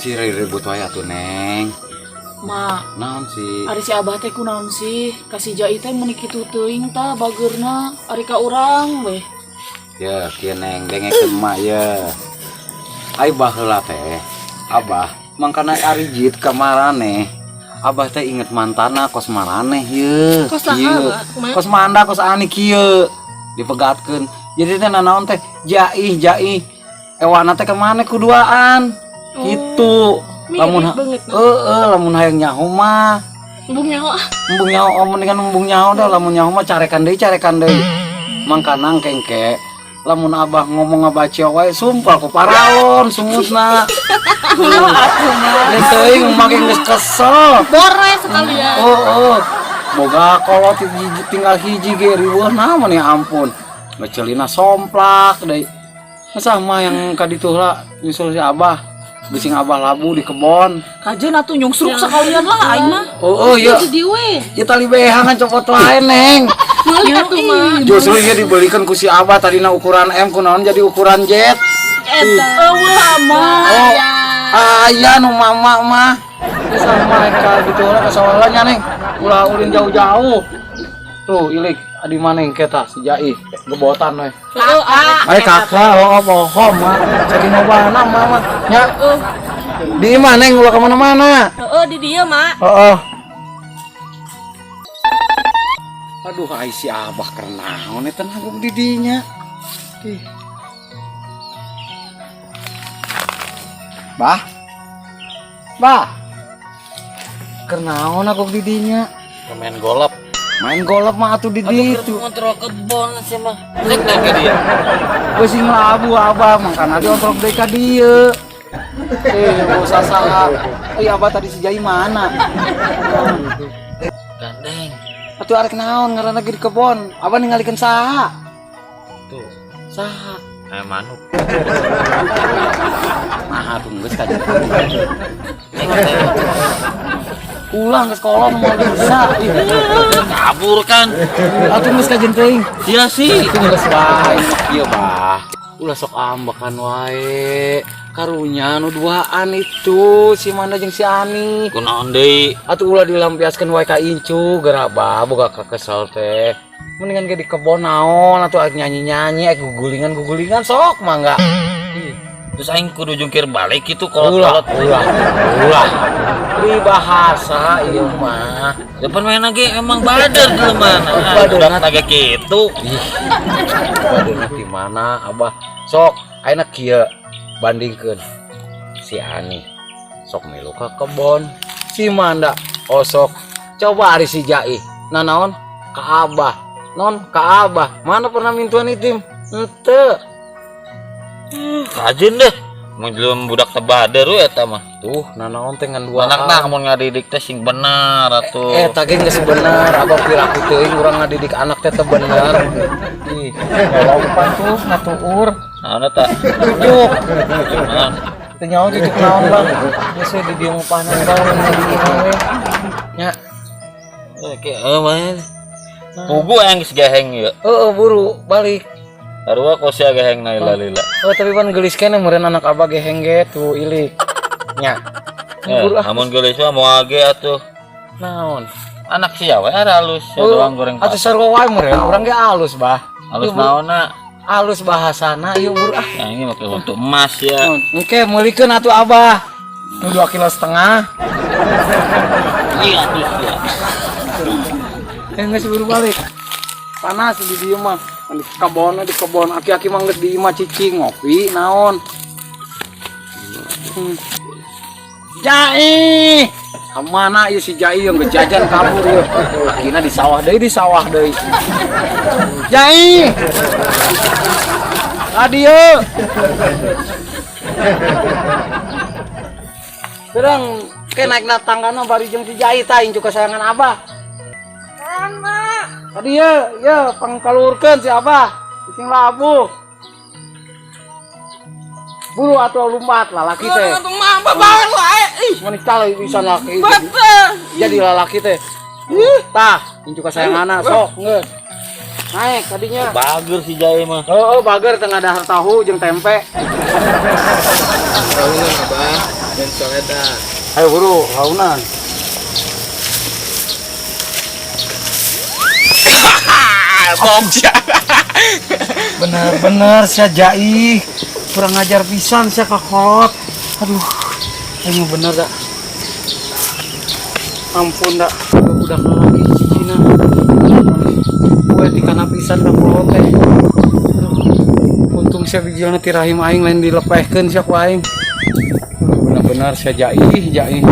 Bisi ribut wae atuh, Neng. Ma, Naon sih? Ari si Abah teh kunaon sih? Ka si Jai teh meuni kitu teuing tah bageurna, ari ka urang weh. Ya, kieu Neng, dengekeun emak ya. Ai baheula teh, Abah mangkana arijit ka maraneh. Abah teh inget mantana kos maraneh ye. Kos saha, Kieu. Bah? Kumaha? Kos manda kos ani kieu. Dipegatkeun. Jadi teh nanaon teh jaih jaih. Ewana teh kemana kuduaan. Gitu. Mirip Lamun banget. heeh, lamun hayang nyaho mah Embung nyaho ah. Embung nyaho, oh, mendingan embung nyaho dah. Lamun nyaho mah carekan deui, carekan deui. Mangkana kengke lamun Abah ngomong ngabaca wae sumpah ku paralon sungutna. Lain teuing make geus kesel. Bore sekalian. Oh. Boga kolot tinggal hiji ge riweuh naon ya ampun. Ngecelina somplak deui. Masa mah yang kaditu lah nyusul si Abah. Bising Abah labu di kebon. Kajeun atuh nyungsruk sekalian lah aing mah. Oh, iya. Jadi we. Ya tali behangan copot wae, Neng. Meuli atuh mah. Justru ieu dibelikan ku si Abah tadina ukuran M kunaon jadi ukuran Z. Eta. Eueuh mah. Oh, aya nu mama mah. Geus sama ka gitu lah ka sawah nya, Neng. Ulah ulin jauh-jauh. Tuh ilik adi mana yang kita si Jai gebotan we. Heeh, Ay kakak, oh bohong mah. Saking lobana mah mah. Nya. Di imah Neng ulah kemana-mana. Heeh, di dieu, Mak. Oh. Aduh, ai si Abah keur naon eta nanggung di dinya. Ih. Bah. Bah. Keur naon aku di dinya? Main golf. Main golf mah atuh di ditu. Kontrol kebon sih mah. Cek naik ke dia. Geus labu Abah mangkana diontrok deui ka dieu. Eh, usah saha. Eh, Abah tadi si Jai mana? Gandeng. Atuh arek naon ngaranna ge di kebon. Abah ningalikeun saha? Tuh, Saha? Manuk. Nah, atuh geus ka dieu. Ulang ke sekolah mau bisa. Kabur kan. Atuh geus kajen teuing. Iya sih. Itu geus bae mah kieu bah. Ulah sok ambekan wae. Karunya nu duaan itu si Manda jeung si Ani. Kunaon deui? Atuh ulah dilampiaskeun wae ka incu geura bah boga kakesel teh. Mendingan ge di kebon naon atuh arek nyanyi-nyanyi arek gugulingan-gugulingan sok mangga. Terus aing kudu jungkir balik gitu Ulah, kolot-kolot. ulah, ulah. Pribahasa ieu mah. Depan main lagi emang bader jelema. Bader. Budak lagi gitu. Ih, baderna di mana Abah? Sok, ayeuna kieu bandingkeun si Ani sok milu ka kebon, si Manda osok. Coba ari si Jai, nanaon ka Abah, non ka Abah. Mana pernah mintuan itim? Henteu. Kajeun deh. Mun jelema budak teh bader we eta mah. Tuh, nanaon teh ngan dua. Anakna mun ngadidik teh sing bener atuh. Eta ge geus bener, Abah piraku teuing urang ngadidik anak teh teu bener. Ih, lompat tuh ngatuur. Naon eta? Cucuk. Naon? Teu nyaho cucuk naon, Bang. Geus we di dieu mah panas bang di dieu we. Nya, Oke, mah. Pugu aing geus geheng ieu. heeh buru balik. Sarua kos sia geheng na lila-lila. Oh, tapi pan geulis keneh meureun anak Abah geheng ge tuh ilik. Nya. Eh, Buru ah. amun geulis mah moal ge atuh. Naon? Anak sia we halus, sia doang goreng Atuh sarua wae meureun urang ge alus, Bah. Halus Ieu, buru. naonna? Alus bahasana ieu buru ah. Yang ini make untuk emas ya. Engke meulikeun atuh Abah. Nu 2,5 kilo. Iya atuh sia. Eh geus buru balik. Panas di dieu mah. Di kebon di kebon aki-aki mah geus di imah cicing ngopi naon. Jai. Kamana ieu si Jai yang gejajan kabur ieu. Akina di sawah deui di sawah deui. Jai. Ka dieu. Sedang ke naik na tanggana bari jeung si Jai tah incu kesayangan Abah. Tadi ya, ya pangkalurkeun si Abah. Bising labuh. Buru atuh lumpat lalaki teh. Atuh mah bae wae. Ih, Meuni tah bisa laki. betul. Jadi lalaki teh. Ih, tah incu kasayanganna sok geus. Naik tadinya. Bager si Jai mah. Heeh, bager tengah dahar tahu jeung tempe. Tahunan Abah. Dan soleda. Ayo buru, launan. Bong. Bener-bener sia Jai. Kurang ajar pisan sia ka kolot. Aduh. Ayo bener dak. Ampun dak. Budak lagi cicina. Gue tikana pisan ka kolot teh. Aduh. Untung sia bijilna ti rahim aing lain dilepehkeun sia ku aing. Aduh, bener-bener sia Jai, Jai.